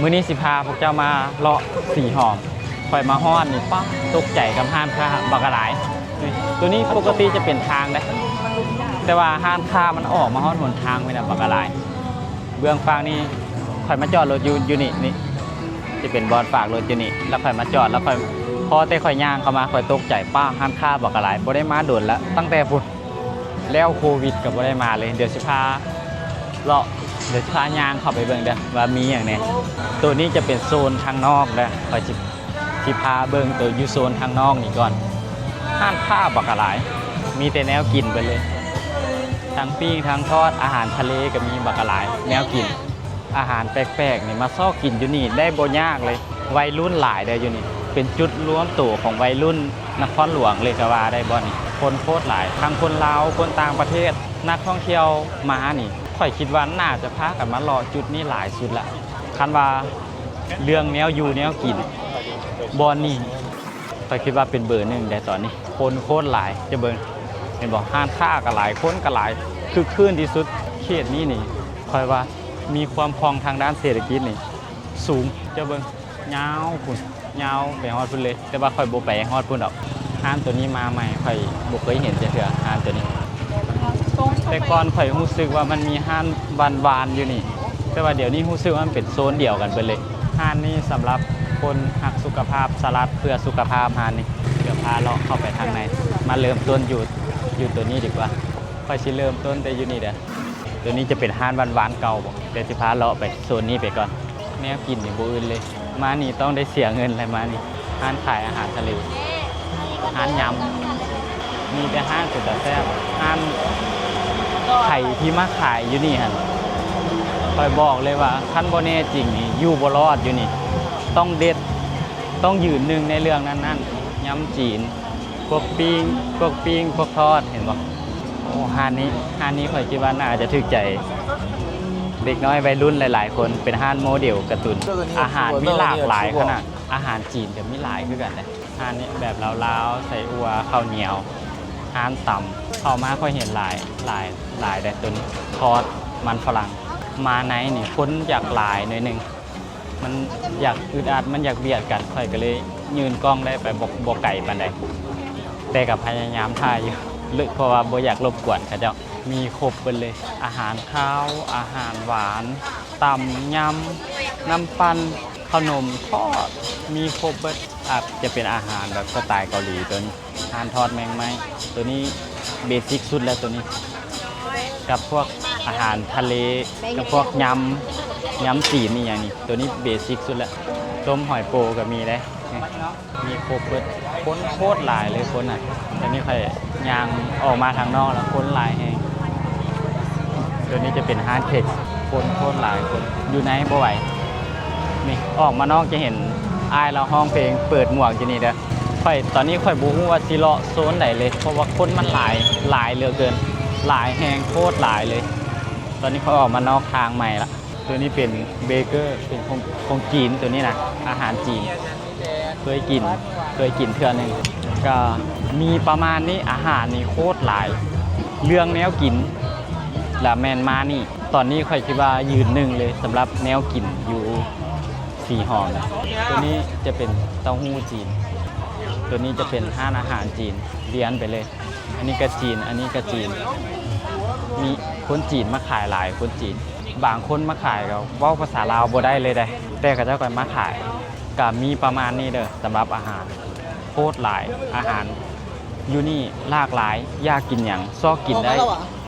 ມື້ນີ້ຊິພາພວກເຈົ້າມາເລາະສີຫອມ. ຂ້ອຍມາຮອດນີ້ ປາ ຕົກໃຈກັບຮ້ານຄ້າບັກຫຼາຍ. ນີ້ ໂຕນີ້ປົກກະຕິຈະເປັນທາງເດ້ ແຕ່ວ່າຮ້ານຄ້າມັນອອກມາຮອດຫົນທາງນີ້ນະ ບັກຫຼາຍ. ເບື້ອງຟາກນີ້ ຂ້ອຍມາຈອດລົດຢູ່ ຢູ່ນີ້ ນີ້ ຈະເປັນບ່ອນຝາກລົດຢູ່ນີ້ ແລ້ວຂ້ອຍມາຈອດ ແລ້ວຂ້ອຍ ພໍແຕ່ຂ້ອຍຍ່າງເຂົ້າມາ ຂ້ອຍຕົກໃຈ ປາ ຮ້ານຄ້າບັກຫຼາຍ ບໍ່ໄດ້ມາດົນລະ ຕັ້ງແຕ່ພຸ້ນ ແລ້ວໂຄວິດກໍບໍ່ໄດ້ມາເລີຍ. ດຽວຊິພາເລາະ ດຽວຊິພາຍ່າງເຂົ້າໄປເບິ່ງເດີວ່າມີຫຍັງແດ່. ໂຕນີ້ຈະເປັນໂຊນທາງນອກເດີ ຂ້ອຍຊິ ຊິພາເບິ່ງໂຕຢູ່ໂຊນທາງນອກນີ້ກ່ອນ. ຮ້ານຄ້າບັກຫຼາຍ ມີແຕ່ແນວກິນເບິດເລີຍ ທັງປີ້ງທັງທອດ ອາຫານທະເລກໍມີບັກຫຼາຍ ແນວກິນ ອາຫານແປກໆນີ້ ມາຊອກກິນຢູ່ນີ້ໄດ້ບໍ່ຍາກເລີຍ. ໄວລຸ້ນຫຼາຍເດີຢູ່ນີ້ ເປັນຈຸດລວມໂຕຂອງໄວລຸ້ນນະຄອນຫຼວງເລີຍກໍວ່າໄດ້. ບ່ອນນີ້ຄົນໂຄດຫຼາຍ ທັງຄົນລາວ ຄົນຕ່າງປະເທດ ນັກທ່ອງທ່ຽວມານີ້ ຂ້ອຍຄິດວ່າໜ້າຈະພາກັນມາເລາະຈຸດນີ້ຫຼາຍສຸດລະ. ຄັນວ່າເລື່ອງແນວຢູ່ແນວກິນ ບ່ອນນີ້ ຂ້ອຍຄິດວ່າເປັນເບີໜຶ່ງໄດ໋ຕອນນີ້ ຄົນໂຄດຫຼາຍ. ຈະເບິ່ງ ເຫັນບໍ່ ຮ້ານຄ້າກໍຫຼາຍ ຄົນກໍຫຼາຍ ຄຶກຄື້ນທີ່ສຸດ. ເຂດນີ້ນີ້ ຂ້ອຍວ່າມີຄວາມຄ່ອງທາງດ້ານເສດຖະກິດນີ້ສູງ. ຈະເບິ່ງ ຍາວພຸ້ນ ຍາວໄປຮອດພຸ້ນເລີຍ ແຕ່ວ່າຂ້ອຍບໍ່ໄປຮອດພຸ້ນດອກ. ຮ້ານໂຕນີ້ມາໃໝ່ ຂ້ອຍບໍ່ເຄີຍເຫັນຈັກເທື່ອ ຮ້ານໂຕນີ້. ແຕ່ກ່ອນຂ້ອຍຮູ້ສຶກວ່າມັນມີຮ້ານຫວານໆຢູ່ນີ້ ແຕ່ວ່າດຽວນີ້ຮູ້ສຶກວ່າມັນເປັນໂຊນດຽວກັນເບິດເລີຍ. ຮ້ານນີ້ສຳລັບຄົນຮັກສຸຂະພາບ ສະຫຼັດເພື່ອສຸຂະພາບ. ຮ້ານນີ້ ດຽວພາເລາະເຂົ້າໄປທາງໃນ ມາເລີ່ມຕົ້ນຢູ່ ຢູ່ໂຕນີ້ດີກວ່າ. ຂ້ອຍຊິເລີ່ມຕົ້ນແຕ່ຢູ່ນີ້ເດີ. ໂຕນີ້ຈະເປັນຮ້ານຫວານໆເກົ່າບໍ? ດຽວຊິພາເລາະໄປໂຊນນີ້ໄປກ່ອນ. ແນວກິນນີ້ບໍ່ອື່ນເລີຍ ມານີ້ຕ້ອງໄດ້ເສຍເງິນແຫຼະ. ມານີ້ ຮ້ານຂາຍອາຫານທະເລ ຮ້ານຍຳ ມີແຕ່ຮ້ານເປັນຕາແຊບ. ຮ້ານ ໃຜທີ່ມາຂາຍຢູ່ນີ້ຫັ້ນ ຂ້ອຍບອກເລີຍວ່າ ຄັນບໍ່ແນ່ຈິງນີ້ ຢູ່ບໍ່ລອດຢູ່ນີ້ ຕ້ອງເດັດ ຕ້ອງຢືນໜຶ່ງໃນເລື່ອງນັ້ນໆ. ຍຳຈີນ ພວກປີ້ງ ພວກປີ້ງ ພວກທອດ ເຫັນບໍ່? ໂອ້ ຮ້ານນີ້ ຮ້ານນີ້ຂ້ອຍຄິດວ່າໜ້າຈະຖືກໃຈເດັກນ້ອຍໄວລຸ້ນຫຼາຍໆຄົນ ເປັນຮ້ານໂມເດວກາຕູນ. ອາຫານມີຫຼາກຫຼາຍຂະໜາດ ອາຫານຈີນກໍມີຫຼາຍຄືກັນເດ້. ຮ້ານນີ້ແບບລາວໆ ໃສ່ອົ່ວ ເຂົ້າໜຽວ ຮ້ານຕຳ. ເຂົ້າມາຂ້ອຍເຫັນຫຼາຍ ຫຼາຍ ຫຼາຍເດ້ ໂຕນີ້ທອດມັນຝຣັ່ງ. ມາໃນນີ້ຄົນຢາກຫຼາຍໜ້ອຍໜຶ່ງ ມັນຢາກອຶດອັດ ມັນຢາກບຽດກັນ ຂ້ອຍກໍເລີຍຍື່ນກ້ອງໄດ້ໄປບໍ່ ບໍ່ໄກປານໃດ ແຕ່ກໍພະຍາຍາມຖ່າຍຢູ່ ເລີຍ ເພາະວ່າບໍ່ຢາກລົບກວນເຂົາເຈົ້າ. ມີຄົບເບິດເລີຍ ອາຫານຄາວ ອາຫານຫວານ ຕຳ ຍຳ ນ້ຳປັ່ນ ເຂົ້າໜົມທອດ ມີຄົບເບິດ. ອາດຈະເປັນອາຫານແບບສະໄຕເກົາຫຼີໂຕນີ້. ຮ້ານທອດແມງໄມ້ ໂຕນີ້ເບສິກສຸດແລ້ວ ໂຕນີ້ ກັບພວກອາຫານທະເລ ກັບພວກຍຳ ຍຳຈີນອີ່ຫຍັງນີ້ ໂຕນີ້ເບສິກສຸດແລ້ວ. ຕົ້ມຫອຍໂປກໍມີເດ້ ມີຄົບເບິດ. ຄົນໂຄດຫຼາຍເລີຍຄົນນະ. ຕອນນີ້ຂ້ອຍຍ່າງອອກມາທາງນອກແລ້ວ ຄົນຫຼາຍແຮງ. ໂຕນີ້ຈະເປັນຮ້ານເຄັກ ຄົນໂຄດຫຼາຍຄົນ ຢູ່ໃນບໍ່ໄຫວ. ນີ້ ອອກມານອກຈະເຫັນອ້າຍລາວຮ້ອງເພງເປີດໝວກຢູ່ນີ້ເດີ. ຂ້ອຍ ຕອນນີ້ຂ້ອຍບໍ່ຮູ້ວ່າຊິເລາະໂຊນໃດເລີຍ ເພາະວ່າຄົນມັນຫຼາຍ ຫຼາຍເຫຼືອເກີນ ຫຼາຍແຮງ ໂຄດຫຼາຍເລີຍ. ຕອນນີ້ຂ້ອຍອອກມານອກທາງໃໝ່ລະ. ໂຕນີ້ເປັນເບເກີ ເປັນຂອງ ຂອງຈີນ ໂຕນີ້ນະ ອາຫານຈີນ. ເຄີຍກິນ ເຄີຍກິນເທື່ອໜຶ່ງ ກໍມີປະມານນີ້. ອາຫານນີ້ໂຄດຫຼາຍ ເລື່ອງແນວກິນລະແມ່ນມານີ້. ຕອນນີ້ຂ້ອຍຄິດວ່າຢືນໜຶ່ງເລີຍ ສຳລັບແນວກິນຢູ່ສີຫອມ. ໂຕນີ້ຈະເປັນເຕົ້າຫູ້ຈີນ ໂຕນີ້ຈະເປັນຮ້ານອາຫານຈີນ ລຽນໄປເລີຍ. ອັນນີ້ກໍຈີນ ອັນນີ້ກໍຈີນ ມີຄົນຈີນມາຂາຍຫຼາຍ ຄົນຈີນ. ບາງຄົນມາຂາຍກໍເວົ້າພາສາລາວບໍ່ໄດ້ເລີຍໃດ໋ ແຕ່ເຂົາເຈົ້າກໍມາຂາຍ. ກໍມີປະມານນີ້ເດີ ສຳລັບອາຫານ ໂຄດຫຼາຍ. ອາຫານຢູ່ນີ້ຫຼາກຫຼາຍ ຢາກກິນຫຍັງຊອກກິນໄດ້.